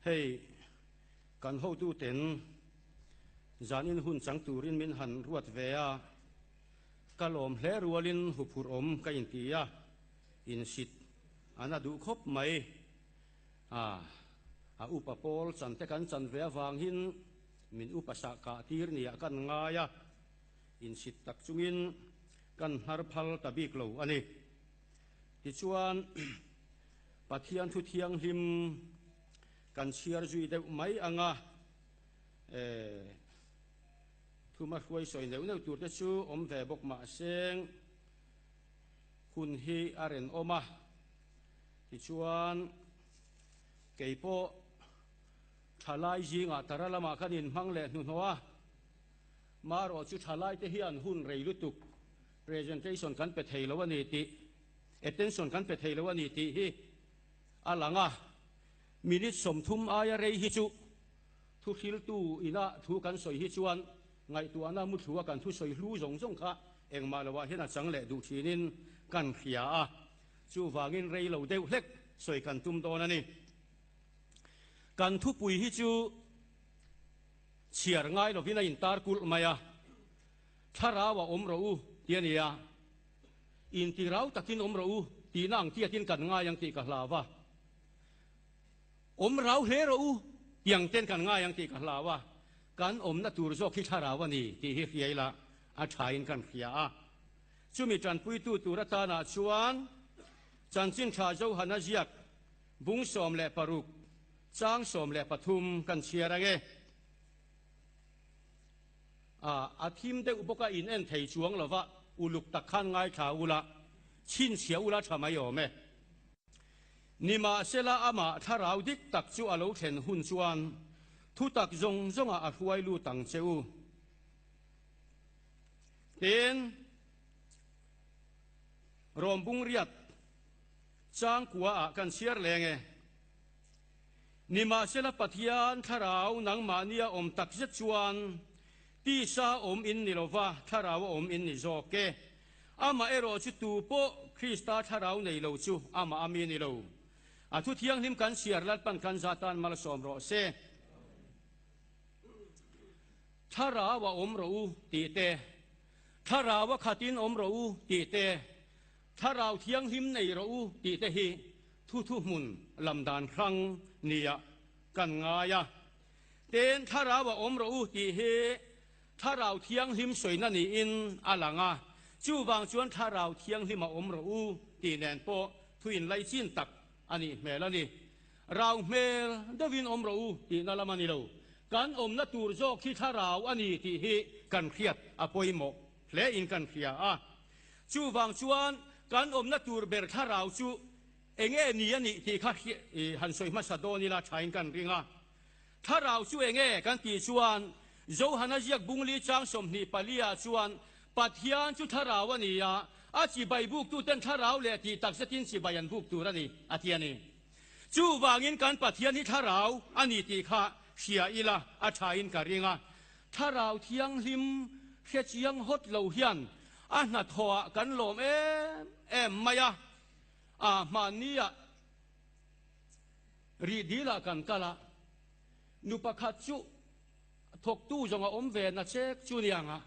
Hei kan hotuten zanin hun chang turin min han ruat ve a, ka lawm hle rualin huphurh awm ka inti a, insit a na duh khawp mai. A, a upa pawl chante kan chan ve avangin min upa sah kah tir nia kan ngai a, insit tak chungin kan hnar phal ta bik lo a ni. Tichuan, Pathian thu thianghlim kan chhiar zui deuh mai ang a, thuma hruai sawi neuh neuh tur te chu awm ve bawk mah seng hun hi a renawm a. Tichuan, kei pawh thalai zingah tara lamah kan inhmang leh hnuhnawh a, marawh chu thalaite hian hun rei lutuk Presentation kan pe thei lo a ni tih, attention kan pe thei lo a ni tih hi a lang a. Minute 30 aia rei hi chu thuhriltu ina thu kan sawi hi chuan ngaihtuahna muthlua kan thusawi hlu zawng zawng kha engmah loah hian a chang leh duh thinin kan hria a. Chuvangin rei lo deuh hlek sawi kan tum dawn a ni. Kan thupui hi chu chhiar ngai lovin a intar kulh mai a. Thlarau a awm rawh u ti a ni a, intirau takin awm rawh u tihna ang tiatin kan ngai ang tih ka hlau a, awm rau hle rawh u ti ang ten kan ngai ang tih ka hlau a, kan awmna tur zawk hi thlarau a ni tih hi hria ila a thain kan hria a. Chumi tanpuitu tur atanah chuan Chanchin Tha Johana ziak bung 16 chang 13 kan chhiar ang e. A, a thim deuh bawk a, in en thei chuang lo va, uluk tak khan ngaithla ula, chhinchhiah ula tha mai awm e. Nimahsela amah thlarau dik tak chu a lo thlen hun chuan thutak zawng zawngah a hruai lut ang che u. Tin, Rawmbung riat changkua ah kan chhiar leng e. Nimahsela Pathian thlarau nangmahnia awm tak zet chuan tisa awm in ni lova thlarau a awm in ni zawk e. Amah erawh chu tu pawh Krista thlarau nei lo chu amah a mi ni lo. A thu thianghlim kan chhiar Lalpan kan za tan malsawm rawh se. Thlarau a awm rawh u tih te, thlarau a khatin awm rawh u tih te, Thlarau thianghlim nei rawh u tih te hi thu thuhmun lam dan hrang nia kan ngai a. Tin, thlarau a awm rawh u tih hi thlarau thianghlim sawina niin a lang a, chuvang chuan thlarau thianghlim a awm rawh u tih nen pawh thu inlaichin tak a nih hmel a ni. Rau hmel deuhin awm rawh u tihna lam a ni lo. Kan awmna tur zawk hi thlarau a ni tih hi kan hriat a pawimawh hle in kan hria a. Chuvang chuan kan awmna tur ber thlarau chu enge ni a nih tih kha han sawi hmasa dawn ila thain kan ring a. Thlarau chu enge kan tih chuan Johana ziak bungli chang 24 ah chuan Pathian chu thlarau a ni a, a chibai buktuten thlarau leh tih takzetin chibai an buk tur a ni a ti a ni. Chuvangin kan Pathian hi thlarau a ni tih kha hria ila a thain ka ring a. Thlarau thianghlim hre chiang hawt lo hian a hnathawhah kan lawm em em mai a, a hmanniah rih dilah kan kal a, nu pakhat chu thawktu zawng a awm ve na chek chu niang a,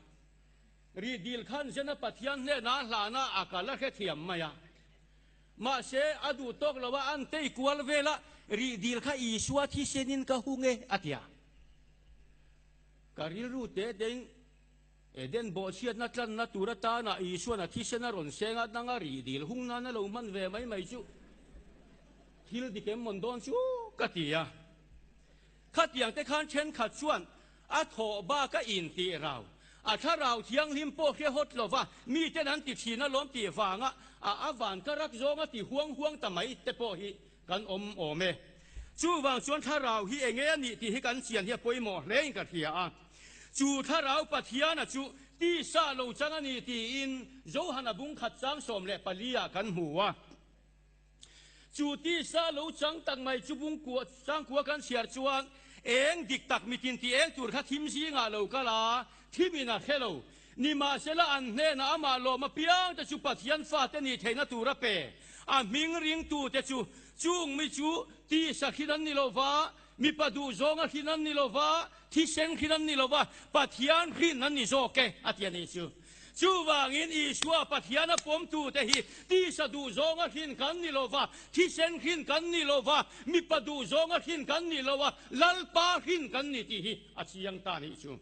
rih dil khan zena Pathian hnenah a hlana a kal a hrethiam mai a, mahse a duh tawk lo a, an tei kual vel a, rih dil kha Isua thisenin ka hung e a ti a. Ka rilru te tein Eden bawhchhiatna tlanna tur atana Isuan a thisen a rawn seng a, nanga rih dil hung nana lo hman ve mai mai chu thil dik em mawn dawn chu ka ti a. Khatiang te khan thenkhat chuan a thawh bak a intih rau, a thlarau thianghlim pawh hre hawt lova miten an ti thin alawm tih vanga a avan ka rak zawnga ti huang huang ta mai te pawh hi Kan awm awm e. Chuvang chuan thlarau hi enge a nih tih hi kan chian hi a pawimawh hle in ka hria a. Chu thlarau Pathiana chu tisa lo chang a ni tiin Johana bung khat chang 14 ah kan hmu a. Chu tisa lo chang tak mai chu bung kua chang kua kan chhiar chuan eng dik tak mitin tih eng tur kha thim zingah lo kal a, thim in a hre lo. Nimahsela an hnenah amah lawm apiang te chu Pathian fate nih theihna tur a pe. A hming ringtute chu chung mi chu tisa khin an ni lo va. mipa duhzawnga hrin an ni lo va, thisen hrin an ni lo va, Pathian hrin an ni zawk e, a ti a nih chu. Chuvangin Isua Pathian a pawmtute hi tisa duhzawnga hrin kan ni lo va, thisen hrin kan ni lo va, mipa duhzawnga hrin kan ni lo a, Lalpa hrin kan ni tih hi a chiang ta nih chu.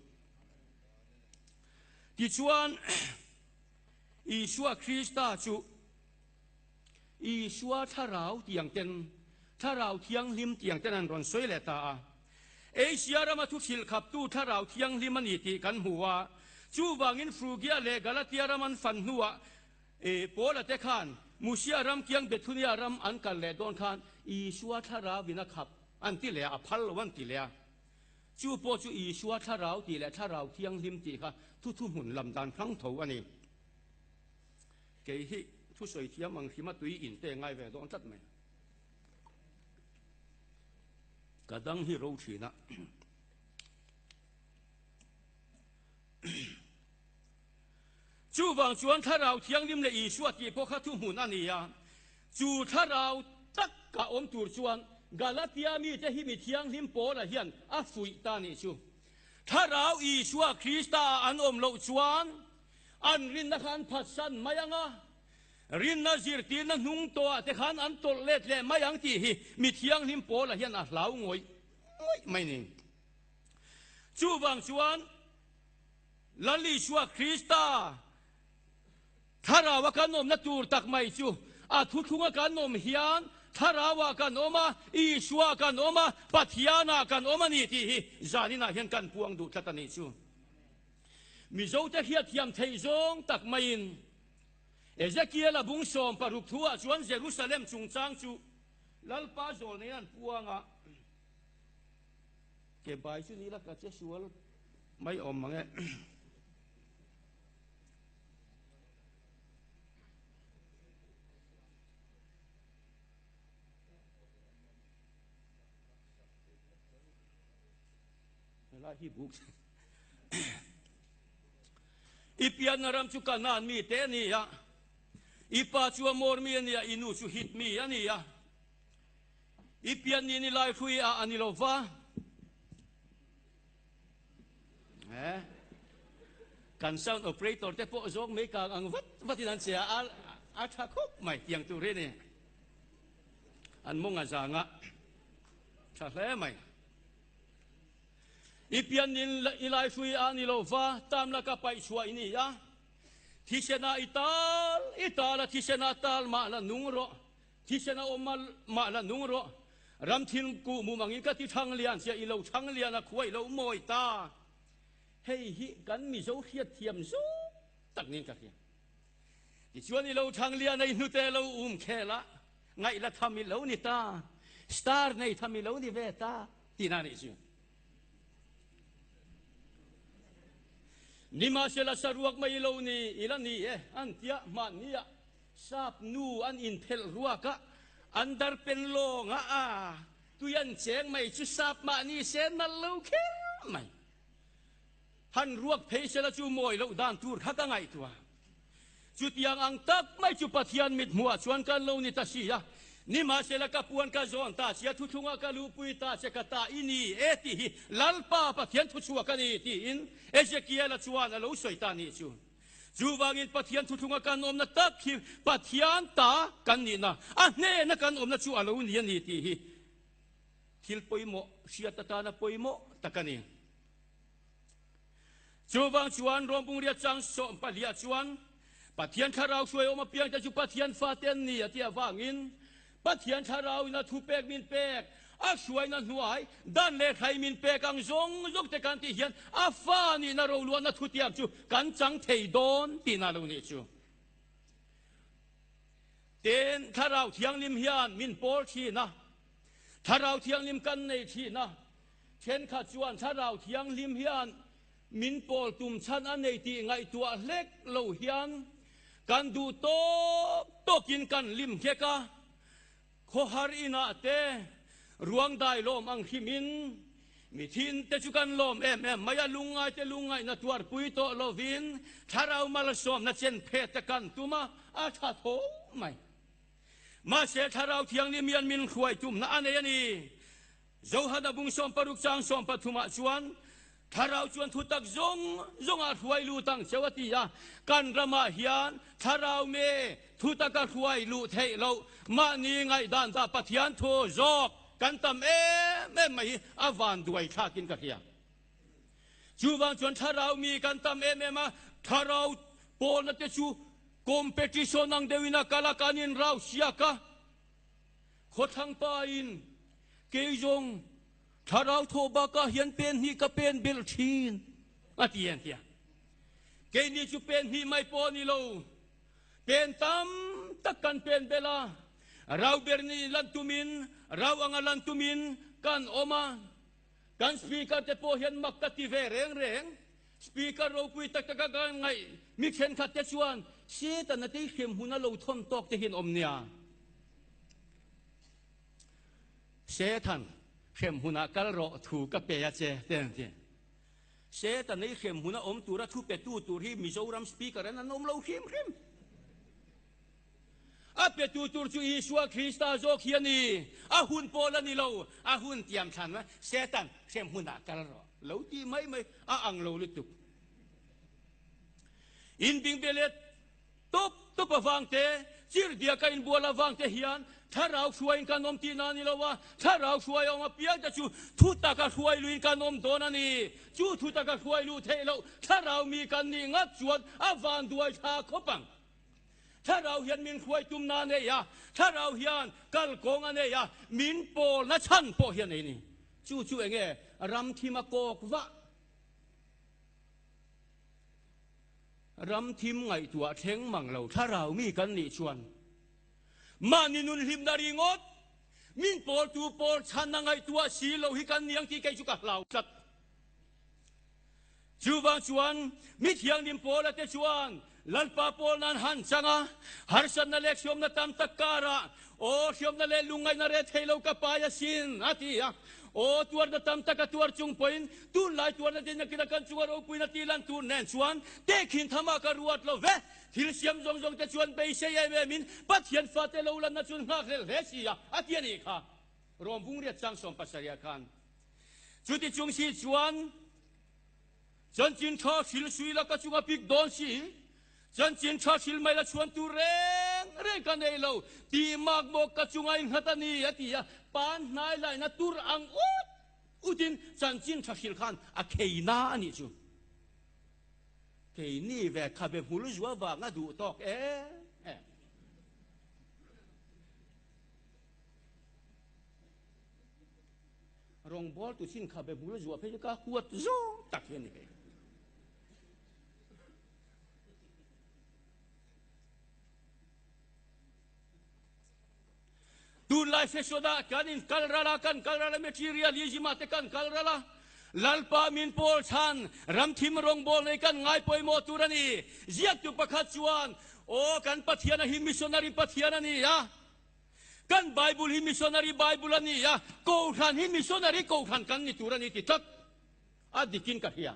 Tichuan, Isua Krista chu Isua Thlarau tiang ten, Thlarau Thianghlim tiang ten an rawn sawi leh ta a. Asia rama thu hrilh khaptu Thlarau Thianghlim a ni tih kan hmu a. Chuvangin Frugia leh Galatia ram an fan hnuah Paula te khan Musia ram kiang Bethunia ram an kal leh dawn khan Isua Thlarauin a khap an ti leh a, a phal lo an ti leh a. Chu pawh chu Isua Thlarau tih leh Thlarau Thianghlim tih kha thu thuhmun lam dan hrang tho a ni. Kei hi thusawi thiam ang hrima tui in te ngai ve dawn tlat mai. Ka dang hi ro thin a. Chuvang chuan Thlarau Thianghlim leh Isua tih pawh kha thuhmun a ni a. Chu Thlarau tak ka awm tur chuan Galatia mite hi mi thianghlim Paula hian a fuih ta nih chu. Thlarau Isua Krista ah an awm loh chuan An rinna kha an phatsan mai ang a, rinna zirtirna hnung tawhah te khan an tawlh let leh mai ang tih hi mi thianghlim Paula hian a hlau ngawih ngawih mai ni. Chuvang chuan Lal Isua Krista Thlaraua kan awmna tur tak mai chu a thuthlunga kan awm hian Thlaraua kan awm a, Isua kan awm a, Pathianah kan awm a ni tih hi zaninah hian kan puang duh tlat a nih chu. Mizote hriatthiam theih zawng tak maiin Ezekiel-a bung 16 thuah chuan Jerusalem chungchang chu Lalpa zawl neiin an puang a, Ke bai chu ni la ka che sual mai awm mang e. Helai hi buk I pianna ram chu Kanaan mi te a ni a, i pa chu Amor mi a ni a, i nu chu Hit mi a ni a. I pian ni ni lai hrui a a ni lo va. Eh? Kan sound operator te pawh zawk mai kang ang vat vatin an che a, a tha khawp mai tiang tur hi ni. An mawng a zang a, tha hle mai. I pianin i laihrui a ni lo va, tam laka paih chhuah i ni a. Thisena i tal, i tal a, thisena tal mah la nung rawh, thisena awm mah la nung rawh. Ram thil kuh mum angin ka ti thang lian che, i lo thang lian a, khua i lo mawi ta. Hei hi kan Mizo hriatthiam zawk tak niin ka hria. Tichuan i lo thang lian a, i hnute lo um khel a, ngaih la tham i lo ni ta, star nei tham i lo ni ve ta. Tihna nih chu. Nimahsela saruak mai lo ni i la ni e an tia hmanni ah sap nu an inphelh ruak a, an dar pen lawng a a tui an cheng mai chu sap mahni se nal lo kher mai. Han ruak phei sela chu mawi loh dan tur kha ka ngaihtuah. Chutiang ang tak mai chu Pathian mithmuhah chuan kan lo ni ta si a, nimahsela ka puan ka zawn ta che a, thuthlungah ka luhpui ta che, ka ta i ni e tih hi Lalpa Pathian thuchhuak a ni tiin Ezekiela chuan a lo sawi ta a nih chu. Chuvangin Pathian thuthlunga kan awmna tak hi Pathian ta kan nihna, a hnena kan awmna chu a lo ni a ni tih hi thil pawimawh hriat atana pawimawh tak a ni. Chuvang chuan Rawmpungria chang 14 chuan Pathian Thlarau hruaiawm apiangte chu Pathian fate an ni a tih avangin Pathian Thlarauin a thupek min pek, a hruaina hnuai, dan leh thlai min pek ang zawng zawng te kan tih hian a fa nihna roluahna thutiam chu kan chang thei dawn tihna lo nih chu. Tin, Thlarau Thianghlim hian min pawl thin a, Thlarau Thianghlim kan nei thin a, Thenkhat chuan Thlarau Thianghlim hian min pawl tum chhan a nei tih ngaihtuah hlek lo hian kan duh tawk tawkin kan lim hlek a, khawhar inah te ruang dai lawm ang hrimin mi thin te chu kan lawm em em mai a, lungngai te lungngaihna tuarpui tawh lovin Thlarau malsawmna chen phet te kan tum a, a tha tho mai. Mahse Thlarau Thianghlim hian min hruai tumna a nei a ni. Johana bung 60 chang 13 ah chuan Thlarau chuan thutak zawng zawngah hruai lut ang cheu a ti a, kan ramah hian Thlarau me thutaka hruai luh theih loh mahni ngaihdan dah Pathian thu zawk kan tam em em mai hi a van duai thlakin ka hria. Chuvang chuan Thlarau mi kan tam em em a, Thlarau pawlna te chu competition ang deuhin a kal a, kan inrau siak a, khawthlang pa in kei zawng Thlarau thawh bakah hian pen hnih ka pen belh thin, a ti en tia. Keini chu pen hnih mai pawh a ni lo, pen tam tak kan pen belh a, rau ber ni lan tumin, rau anga lan tumin kan awm a. Kan speaker te pawh hian mak ka ti ve reng reng. Speaker ropui tak taka kan ngaih mi thenkhat te chuan Setana tei hremhmun a lo thawn tawk te hian awm nia. Setan, hremhmunah kal rawh thu ka pe a che, te an ti. Setan ei hremhmuna awm tura thu petu tur hi Mizoram Speaker an an awm lo hrim hrim. A petu tur chu Isua Krista zawk hi a ni. A hun pawh la ni lo, a hun tiam thlan a, Setan, hremhmunah kal rawh lo ti mai mai a ang lo lutuk. Inbingbelet Tawp tawp avang te, chirhbiak a inbual avang te hian thlarau hruaiin kan awm tihna a ni lo a, thlarau hruai a awm apiang te chu thu taka hruai luin kan awm dawn a ni. Chu thu taka hruai luh theih loh thlarau mi kan nih ngat chuan a vanduai thla khawp ang. Thlarau hian min hruai tumna a nei a, thlarau hian kalkawng a nei a, min pawlna chhan pawh hi a nei a ni. Chu chu enge ram thim a kawk vah? Ram thim ngaihtuah thleng mang lo thlarau mi kan nih chuan mahni nun hlimna ringawt min pawltu pawl chhanna ngaihtuah si lo hi kan niang tih kei chu ka hlau tlat. Chuvang chuan mi thianghlim pawla te chuan Lalpa pawl nan han chang a, harsatna leh hriamna tam tak karah Aw hriamna leh lungngaihna reh thei lo ka pai asin a ti a. Aw tuarna tam tak a tuar chung pawhin tunlai tuarna dinna kina kan chunga ropuina tih lan tur nen chuan tehkhin thamah ka ruat lo ve. Thil siam zawng zawng te chuan beisei em em in Pathian fate lo lanna chuan nghak hlel hle si a, a ti a nih kha. Rawm vungriat chang 70 khan chuti chung si chuan Chanchin tha hril sui la ka chunga pik dawn si, chanchin tha hril mai la chhuan tur reng reng ka nei lo, tih mak maw ka chunga in nghat a ni, a ti a, pan hnai laihna tur ang ut utin chanchin tha hril khan a khei na a nih chu. Keini ve khabe hmul zua vanga duh tawk em em. Rawngbawltu chin kha be hmul zuah phei chu ka huat zawng tak hi a ni ve. Tunlai fashion ah kan in kal ral a, kan kal ral a, materialism ah te kan kal ral a, Lalpa min pawl chhan ramthim rawngbawl nei kan ngai pawimawh tur a ni. Ziaktu pakhat chuan, Aw kan Pathian a hi missionary Pathian a ni a, Kan Bible hi missionary Bible a ni a, Kohhran hi missionary Kohhran kan ni tur a ni ti tlat a dikin ka hria.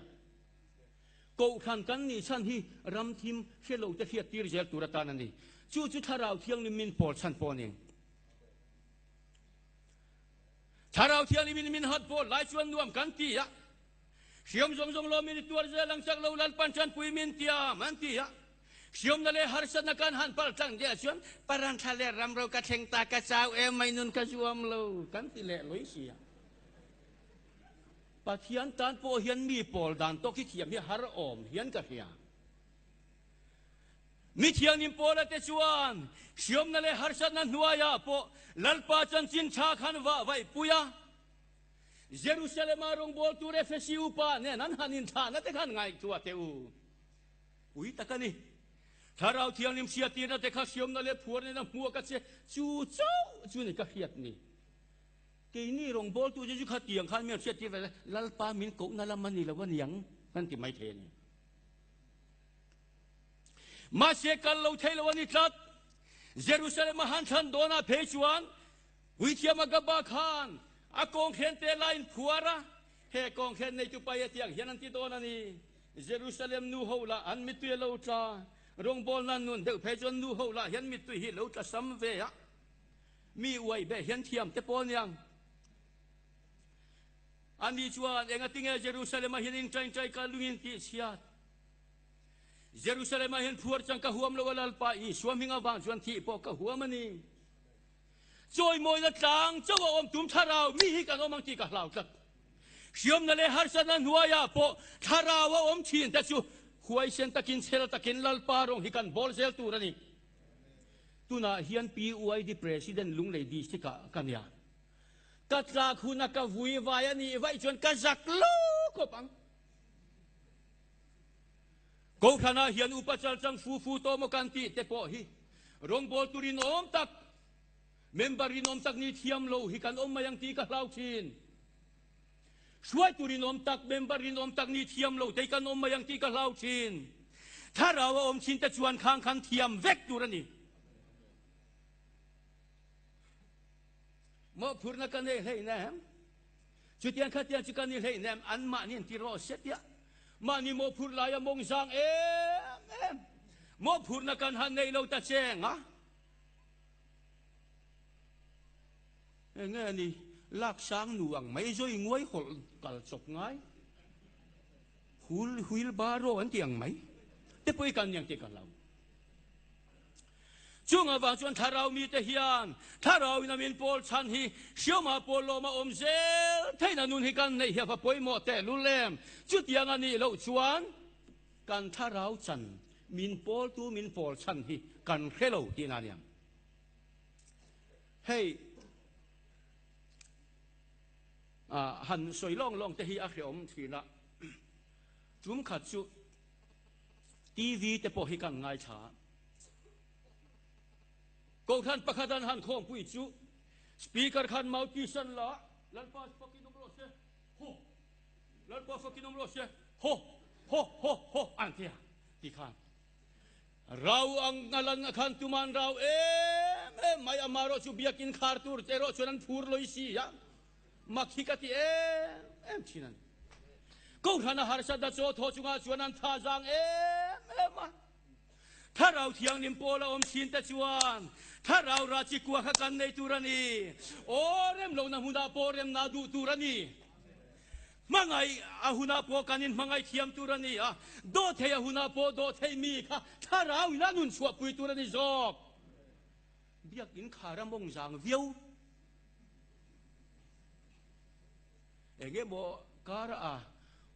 Kohhran kan nih chhan hi ram thim hre lo te hriat tir zel tur atan a ni. Chu chu Thlarau Thianghlim min pawl chhan pawh a ni. Thlarau Thianghlim in min hat pawl lai chuan nuam kan ti a, Hriam zawng zawng lawmin i tuar zel ang chak lo Lalpan tanpui min tiam an ti a. Hriamna leh harsatna kan han pal tlang deuh chuan Paran thla leh ram ro ka thleng ta ka chau em mai nun ka zuam lo kan ti leh lawih si a. Pathian tan pawh hian mi pawl dan tawk hi thiam hi har awm hian ka hria. Mi thianghlim pawla te chuan hriamna leh harsatna hnuaiah pawh Lalpa chanchin tha khan vah vaih pui a. Jerusalema rawngbawltu Efesi upa nen an han inthlahna te khan ngaihtuah teh u. Pui tak a ni. Thlarau Thianghlim hriattirna te kha hriamna leh phuar nena hmuak a che chu chauh chu ni ka hriat ni. Keini rawngbawltu te chu khatiang khan mi an hriattir ve Lalpa min kohna lam a ni lo a niang kan ti mai thei a ni. Mahse kal lo thei lo a ni tlat. Jerusalem a han thlan dawnah phei chuan Puithiam Agaba khan a kawnghren te la in phuar a, he kawnghren neitu pai a tiang hian an ti dawn a ni. Jerusalem nu ho lah an mittui a lo tla, rawngbawlna nun deuh phei chuan nu ho lah hian mittui hi lo tla sam ve a, mi uai beh hian thiam te pawh aniang. Ani chuan, Engatinge Jerusalem-ah hian in ṭaingṭai ka lungin tih chhiat? Jerusalem-ah hian phuar chang ka huam lo a, Lalpa Isua hming avang chuan thih pawh ka huam a ni. Chawimawina tlang chauh a awm tum thlarau mi hi kan awm ang tih ka hlau tlat. Hriamna leh harsatna hnuaiah pawh thlarau a awm thin te chu huaisen takin chhel takin Lalpa rawng hi kan bawl zel tur a ni. Tunah hian PUID President Lunglei District ah ka nia. Ka tlak huna ka vui vai a nih vaih chuan ka zak lo khawp ang. Kohhranah hian upa chalchang fu fu tawh maw kan tih te pawh hi rawngbawl tur inawm tak, member inawm tak ni thiam lo hi kan awm mai ang tih ka hlau thin. Hruai tur inawm tak, member inawm tak ni thiam lo te hi kan awm mai ang tih ka hlau thin. Thlarau a awm thin te chuan khang khan thiam vek tur a ni. Mawhphurhna ka nei hleinem. Chutiang khatiang chu ka ni hleinem, anmahni an ti rawh se tiah mahni mawhphurh laia mawng zang em em mawhphurhna kan han nei lo ta cheng a. Enge a ni, lak sang nu ang mai zawi nguai hawlh kal chawp ngai, hul wheelbarrow an ti ang mai te pawh i kan ni ang tih ka hlau. Chung avang chuan thlarau mite hian thlarau in a min pawl chhan hi hriamah pawl lawm a awm zel theihna nun hi kan neih hi a va pawimawh tehlul em. Chutiang a nih loh chuan kan thlarau chan min pawltu min pawl chhan hi kan hre lo tihna a niang. Hei han sawi lawng lawng te hi a hreawm thin a, tum khat chu TV te pawh hi kan ngaithla a. Kohhran pakhat an han khawmpui chu Speaker khan mouthpiece an la a, Lalpa fakin awm rawh se, haw! Lalpa fakin awm rawh se, haw! Haw! Haw! Haw! An ti a, ti khan rau ang a lan khan tuman rau em em mai amarawh chu biakin khar tur te erawh chuan an phur lawi si a. Mak hi ka ti em em thin a ni. Kohhran a harsat a chaw thaw chungah chuan an tha zang em em a. Thlarau Thianghlim pawl a awm thin te chuan Thlarau rah chi kua kha kan nei tur a ni. Aw rem lohna hmunah pawh remna duh tur a ni. Hmangaih a hunah pawh kan inhmangaih thiam tur a ni a, dawhthei a hunah pawh dawhthei mi kha Thlarau in a nun chhuahpui tur a ni zawk. Biakin khar a mawng zang viau. Eng emaw kar a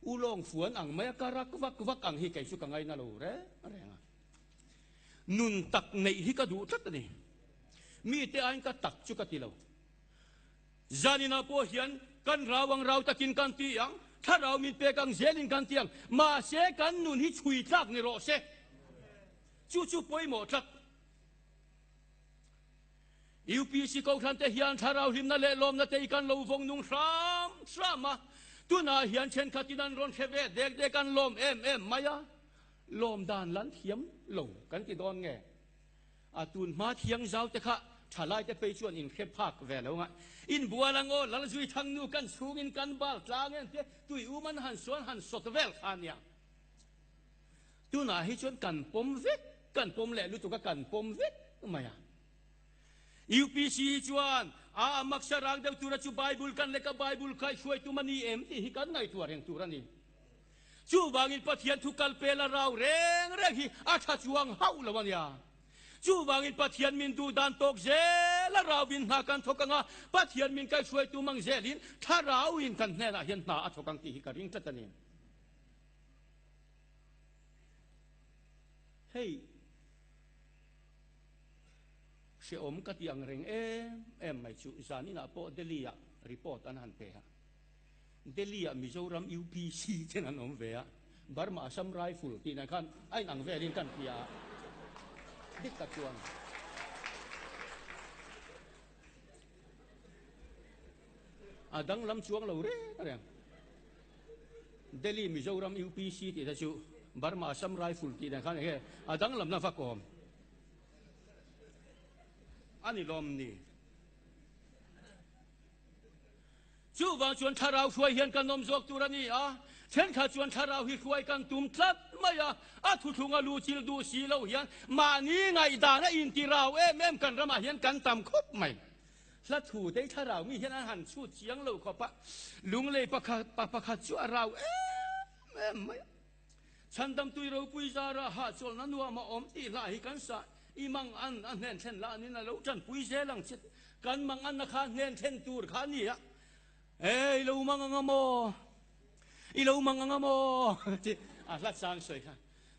ulawng fuan ang mai a ka rak vak vak ang hi kei chu ka ngaina lo reng reng a. Nun tak neih hi ka duh tlat a ni. Mite aiin ka tak chu ka ti lo. Zaninah pawh hian kan rau ang rau takin kan ti ang, thlarau min pek ang zelin kan ti ang, mahse kan nun hi chhui tlak ni rawh se. Chu chu pawimawh tlat. UPC Kohhran te hian thlarau hlimna leh lawmna te i kan lo vawng nung hram hram a, tunah hian thenkhatin an rawn hre ve dek dek an lawm em em mai a, lawm dan lan thiam lo kan ti dawn nge? A tun hma thiang zau te kha thalai te phei chuan in hre phak ve lo nga, in bual ang aw Lalzui Thangnu kan chhungin kan bal tlang em te tui um an han suan han sawt vel kha nia. Tunah hi chuan kan pawm vek, kan pawm leh lutuk a kan pawm vek mai a. UPC hi chuan a a maksa rang deuh tura chu Bible kan lek a, Bible kha i hruai tum a ni em tih hi kan ngaihtuah reng tur a ni. Chuvangin Pathian thu kal pel a rau reng reng hi a tha chuang hauh lo a nia. Chuvangin Pathian min duh dan tawk zel a rauin hna kan thawk ang a, Pathian min kaihhruai tum ang zelin thlarauin kan hnenah hian hna a thawk ang tih hi ka ring tlat a ni. Hei hrehawm ka ti ang reng em em mai chu zaninah pawh Delhi ah report an han pe a, Delhi ah Mizoram UPC ten an awm ve a, Burma Assam Rifle tih nen khan a inang velin kan hria a, dik tak chuan. A danglam chuang lo reng reng. Delhi Mizoram UPC tih te chu Burma Assam Rifle tih nen khan enge a danglamna vak awm a ni lawm ni. Chuvang chuan thlarau hruai hian kan awm zawk tur a ni a, thenkhat chuan thlarau hi hruai kan tum tlat mai a, a thuthlung a lu chil duh si lo hian mahni ngaihdan a intirau em em kan ramah hian kan tam khawp mai. Hla thu te hi thlarau mi hian an han chhut chiang lo khawp a, lunglei pakhat pa pakhat chu a rau em em mai a. Chhandamtui ropui zara hahchawlhna nuam a awm tih hlah hi kan sah i mang an a hnen thlen lah nin a lo tanpui zel ang che. Kan mang anna kha hnen thlen tur kha a ni a, E i lo mang anga maw? I lo mang anga maw? Tih a hla chang sawi kha.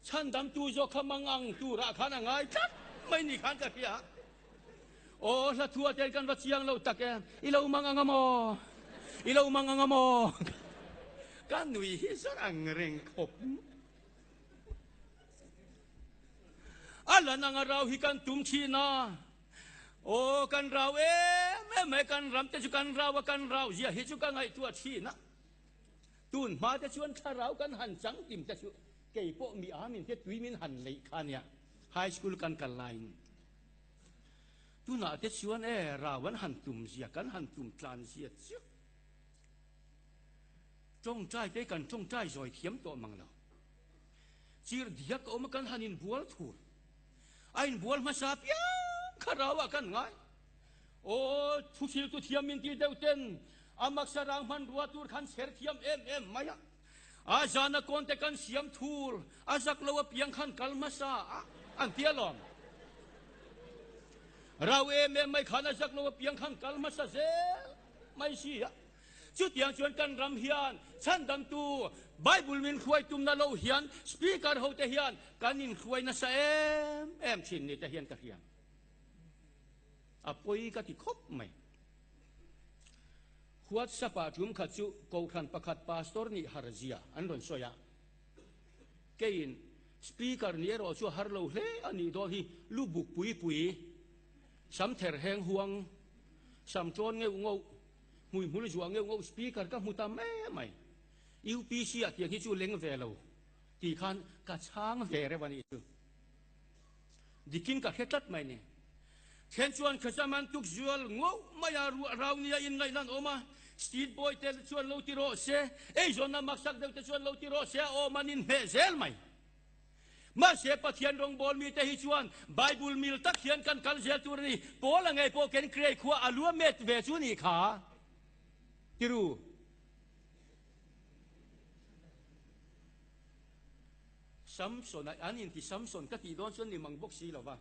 Chhandamtu zawk kha mang ang turah khan a ngai tlat mai ni khan ka hria. Aw hla thua ten kan va chiang lo tak e, i lo mang anga maw? I lo mang anga maw? Ka nui hi zar ang reng khawp. A lan anga rau hi kan tum thin a. Aw kan rau em em mai, kan ram te chu kan rau a, kan rau zia hi chu ka ngaihtuah thin a. Tun hma te chuan thlarau kan han chang tim te chu kei pawh mi a min te tui min han neih kha nia, high school kan kal laiin. Tunah te chuan e rau an han tum zia, kan han tum tlan zia chu tawngtai te kan tawngtai zawi thiam tawh mang lo. Chirh diak a awm a kan han inbual thur. A inbual hmasa piang kha rau ah kan ngai. Aw, thuhriltu thiam min ti deuh ten a maksa rang hmanrua tur khan chher thiam em em mai a. A zana kawn te kan siam thur, a zak lo apiang khan kal hmasa a, an ti alawm. Rau em em mai khan a zak lo apiang khan kal hmasa zel mai si a. Chutiang chuan kan ram hian chhandamtu Bible min hruai tumna lo hian Speaker hote hian kan inhruai nasa em em thin ni te hian ka hria. A pawi ka ti khawp mai. WhatsApp ah tum khat chu Kohhran pakhat Pastor nih har zia an rawn sawi a. Keiin Speaker nih erawh chu a har lo hle a nih dawn hi lu buk pui pui, sam ther heng huang, sam tawn ngeuh ngauh, Hmuihmul zuah ngeuh ngauh speaker ka hmu ta mai mai. UPC ah tiang hi chu leng ve lo tih khan ka chhang ve reuh a nih chu. Dikin ka hre tlat mai ni. Then chuan Khazaman tuk zual ngauh mai a ruah rau nia in ngaihlan awm a, street boy te chuan lo ti rawh se, eizawnna maksak deuh te chuan lo ti rawh se a awm an inhmeh zel mai. Mahse, Pathian rawngbâwl mite hi chuan Bible mil tak hian kan kal zel tur a ni. Paula ngei pawh Kenkrei khua a lua met ve chu nih kha. Tiru. Samson a an inti Samson ka tih dawn chuan ni mang bawk si lo va.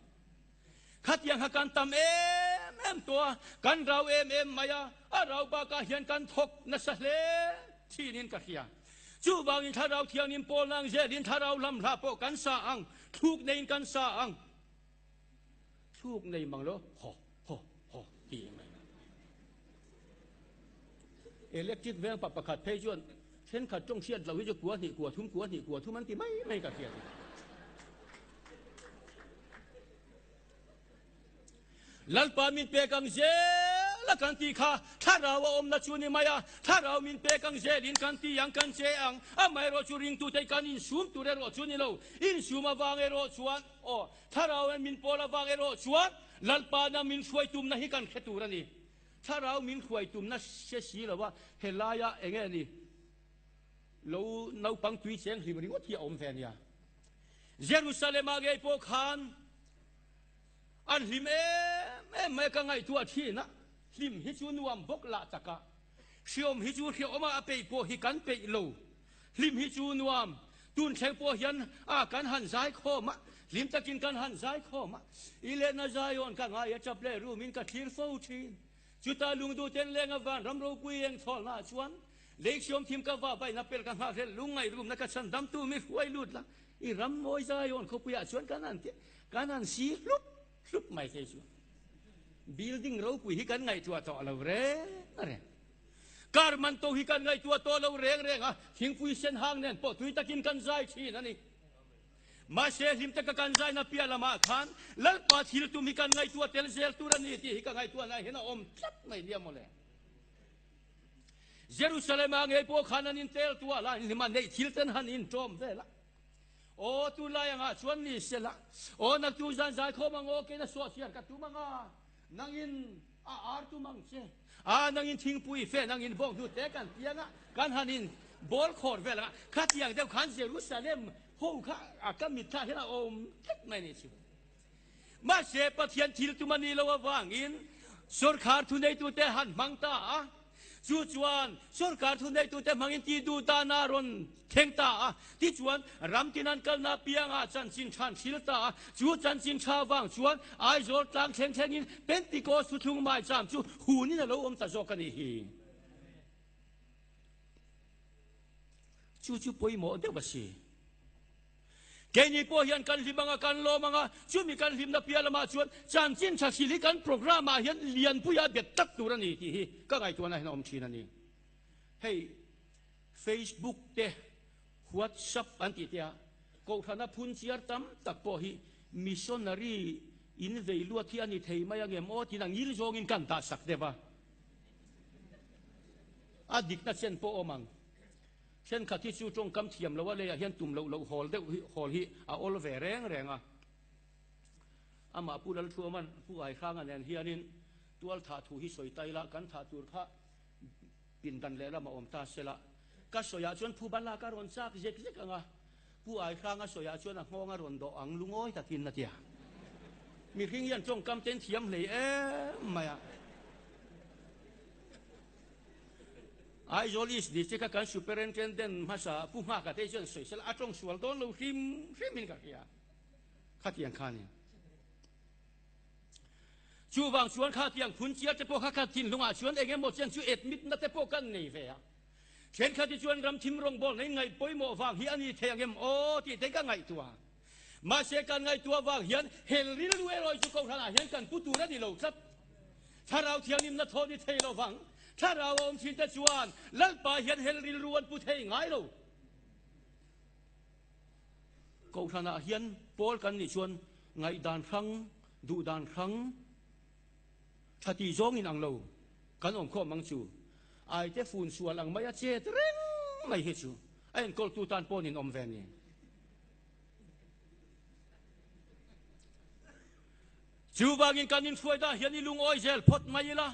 Khatiang kha kan tam em em tawh a, kan rau em em mai a, a rau bakah hian kan thawk nasa hle thinin ka hria. Chuvangin Thlarau Thianghlim pawl nang zelin Thlarau lam hla pawh kan sa ang, thluk neiin kan sa ang. Thluk nei mang lo, haw, haw, haw ti mai. Electric veng pa pakhat phei chuan thenkhat tawng hriat lo hi chu kua hnih kua thum kua hnih kua thum an ti mai mai ka hriat. Lalpa min pek ang zel a kan tih kha thlarau a awmna chu ni mai a, thlarau min pek ang zelin kan ti ang kan che ang, amaherawh chu ringtute kan insum tur erawh chu ni lo, insum avang erawh chuan aw thlarau in min pawl avang erawh chuan Lalpa na min hruai tumna hi kan hre tur a ni. Thlarau min hruai tumna hre si lo a, helaia enge ni lo naupang tui cheng hlim ringawt hi a awm ve nia. Jerusalem-ah ngei pawh khan an hlim em em mai a, ka ngaihtuah thin a, hlim hi chu nuam bawk lah tak a, hriawm hi chu hriawm a, a peih pawh hi kan peih lo, hlim hi chu nuam, tun thleng pawh hian a kan han zai khawm a, hlim takin kan han zai khawm a, i lehna Zion ka ngai a tap leh rumin ka thlir fo thin, chutah lungduh ten lenga vanram ropui eng thawlna ah chuan lei hriawm thim ka va baina pel ka nghakhlel lungngaih rumna ka chhan damtu mi hruai lut la, I ram mawi Zion khawpuiah chuan kan han kan han si hlup hlup mai thei chu. Building ropui hi kan ngaihtuah tawh lo reng reng. Car man to hi kan ngaihtuah tawh lo reng reng a, thingpui sen hang nen pawh tui takin kan zai thin a ni. Mahse hlim taka kan zaina piah lamah khan Lalpa thil tum hi kan ngaihtuah tel zel tur a ni tih hi ka ngaihtuahna hian a awm tlat mai nia mawle. Jerusalem-ah ngei pawh khan an intel tuah la, inhlim a neih thil ten han inṭawm vel a. Aw, tunlai angah chuan ni se la, aw naktu zan zaikhawm ang aw, kei na suahchhiar ka tum ang a, nangin a ar tum ang che, a nangin thingpui fe, nangin bawng hnute kan ti ang a, kan han in bawl khawr vel ang a, khatiang deuh khan Jerusalem ho kha a ka mitthla hian a awm tlat mai a nih chu. Mahse, Pathian thil tum a nih loh avangin. Sorkar thuneitute han hmang ta a, chu chuan sorkar thuneitute hmangin ti duh dana rawn thleng ta a, tichuan ram tin an kalna piangah chanchin tha an hril ta a, chu chanchin tha vang chuan Aizawl tlang thleng thlengin Pentecost thuthlung maicham chu hunin a lo awm ta zawk a nih hi. Chu chu pawimawh deuh a si. Keini pawh hian kan hlim anga kan lawm anga, chumi kan hlimna piah lamah chuan chanchin tha hril hi kan programme ah hian lianpuia bet tlat tur a ni tih hi ka ngaihtuahna hian a awm thin a ni. Hei Facebook te, WhatsApp an tih te a Kohhrana phun chiar tam tak pawh hi missionary in vei luat hi a ni thei mai angem aw tiin a ngil zawngin kan dah sak deuh a. A dikna chen pawh awm ang. Thenkhat hi chu tawngkam thiam loh a leiah hian tum loh loh hawl deuh hi hawl hi a awl ve reng reng a. Amah Pu Lalthuaman Pu Aihranga nen hianin tual thah thu hi sawi ta ila kan thah tur kha pindan lehlam a awm ta sela. Ka sawiah chuan Phu Balak a rawn chak zek zek ang a, Pu Aihranga sawiah chuan a nghawng a rawn dawh ang lungawi takin a ti a. Mihring hian tawngkam ten thiam hlei em mai a. Aizawl East District a kan Superintendent hmasa Pu Nghaka te chuan sawi sela a tawng sual dawn lo hrim hrim in ka hria. Khatiang khanin. Chuvang chuan khatiang phun chiar te pawh kha kha thinlungah chuan eng emaw chen chu admit na te pawh kan nei ve a. Thenkhat hi chuan ram thim rawngbawlna in ngaih pawimawh vang hi a ni thei ang em aw tih te ka ngaihtuah. Mahse kan ngaihtuah vang hian hel rilru erawh chu Kohhranah hian kan pu tur a ni lo tlat. Thlarau thianghlimna thaw ni thei lo vang. Thlarau a awm thin te chuan Lalpa hian hel rilru an pu thei ngai lo. Kohhranah hian pawl kan nih chuan ngaihdan hrang, duhdan hrang, tha tih zawng in ang lo kan awm khawm ang chu. Aite fun sual ang mai a chet reng mai hi chu a enkawltu tan pawh nin awm ve a ni. Chuvangin kan inhruai dah hian i lungawi zel phawt mai ila,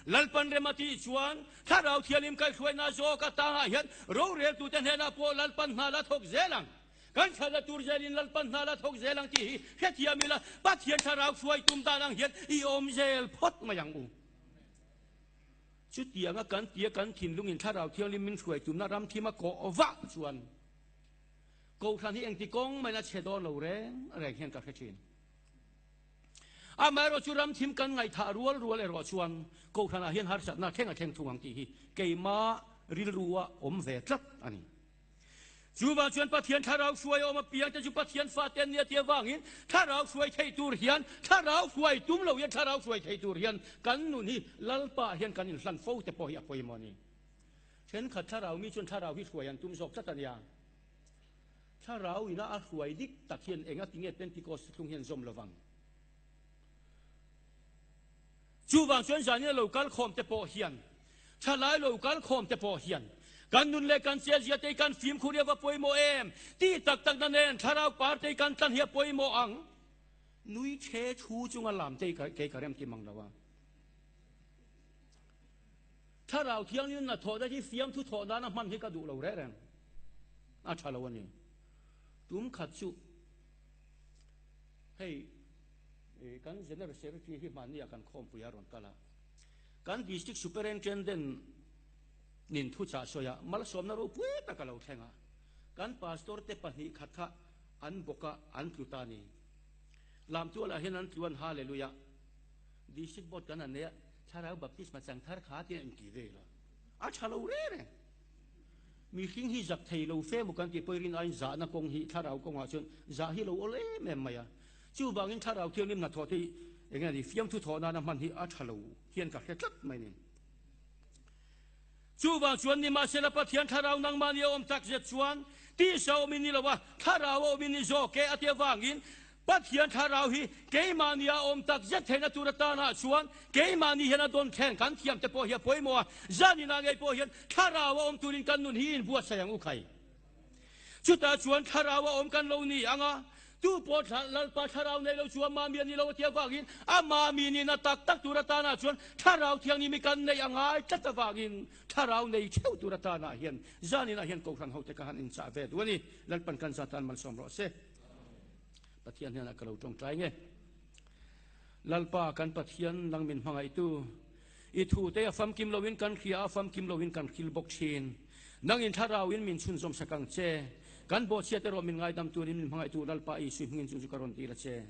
Lalpan rem a tih chuan Thlarau Thianghlim kaihhruaina zawk atangah hian roreltute hnenah pawh Lalpan hna la thawk zel ang. Kan thatna tur zelin Lalpan hna la thawk zel ang tih hi hrethiam ila, Pathian Thlarau hruai tum dan ang hian i awm zel phawt mai ang u. Chutianga kan tia kan thinlungin Thlarau Thianghlim min hruai tumna ram thim a kawh vah chuan Kohhran hi engti kawng main a chhe dawn lo reng reng hian ka hre thin. Amaherawh chu ram thim kan ngaihthah rual rual erawh chuan Kohhranah hian harsatna thleng a thleng thung ang tih hi keimah rilrua awm ve tlat a ni. Chuvang chuan Pathian thlarau hruai a awm apiang te chu Pathian fate an nia tih avangin thlarau hruai thei tur hian thlarau hruai tum lo hian thlarau hruai thei tur hian kan nun hi Lalpa hian kan inhlan fo te pawh hi a pawimawh a ni. Thenkhat thlarau mi chuan thlarau hi hruai an tum zawk tlat a nia. Thlarau ina a hruai dik tak hian enga tinge Pentecost thlung hian zawm lovang? Chuvang chuan zanina lo kal khawm te pawh hian, thalai lo kal khawm te pawh hian kan nun leh kan chelzia te hi kan fimkhur hi a va pawimawh em? Tih tak tak na nen thlarau par te hi kan tlan hi a pawimawh ang. Nui che thu chunga lam te hi kei ka rem ti mang lo a. Thlarau Thianghlim hnathawhna hi fiamthu thawh nana hman hi ka duh lo reh reng. A tha lo a ni. Tum khat chu hei kan General Secretary hi hmanni ah kan khawmpui a rawn kal a. Kan District Superintendent nin thuchah sawi a malsawmna ropui tak a lo thleng a. Kan Pastor te pahnih khat kha an bawk a an tlu ta a ni. Lamtualah hian an tlu an Hallelujah. District Board kan han nei a, Thlarau Baptisma chang thar kha tiin a inti vel a, a tha lo reng reng. Mihring hi zak thei lo fe maw kan tih pawhin rin aiin zahna kawng hi Thlarau kawngah chuan zah hi lo awl em em mai a. Chuvangin Thlarau Thianghlim hnathawh te hi eng nge ni fiamthu thawh nana hman hi a tha lo hian ka hre tlat mai ni. Chuvang chuan nimahsela Pathian Thlarau nangmahni a awm tak zet chuan tisa awmin ni lo a, Thlarau a awmin ni zawk e a ti avangin Pathian Thlarau hi keimahni a awm tak zet theihna tur atanah chuan keimahni hian a dawn thlen kan thiam te pawh hi a pawimawh a, zaninah ngei pawh hian Thlarau a awm turin kan nun hi inbuatsaih ang u khai. Chutah chuan Thlarau a awm kan lo ni ang a, tu pawh Lalpa Thlarau nei lo chu a mami a ni lo a tih avangin a mami nihna tak tak tur atanah chuan Thlarau Thianghlim hi kan neih a ngai tlat avangin Thlarau nei theuh tur atanah hian zaninah hian Kohhran hote ka han inchah ve duh a ni. Lalpan kan zatan malsawm rawh se. Pathian hnenah ka lo tawngtai nge. Lalpa kan Pathian nang min hmangaihtu, i thute a famkim loin kan hria a, famkim loin kan hril bawk thin. Nangin thlarauin min chhunzawm sak ang che. Kan bawhchhiat erawh min ngaidam turin min hmangaihtu Lalpa Isui hmingin chu chu ka rawn dil a che.